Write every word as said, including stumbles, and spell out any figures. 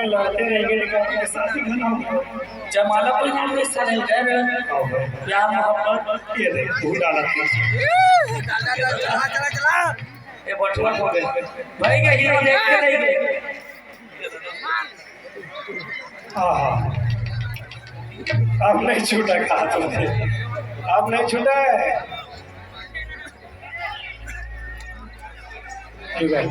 लड़ते रहेंगे, लेकिन अपने साथी घना हो। जमाला कोई नाम नहीं, साले गए मेरा। प्यार मोहब्बत ये दे, तू डालत है। ये बटुआ हो गए। भाई के हीरो देखते रह गए। आहा। अब नहीं छूटा कहा तुमने। अब नहीं छूटा है। ठीक है।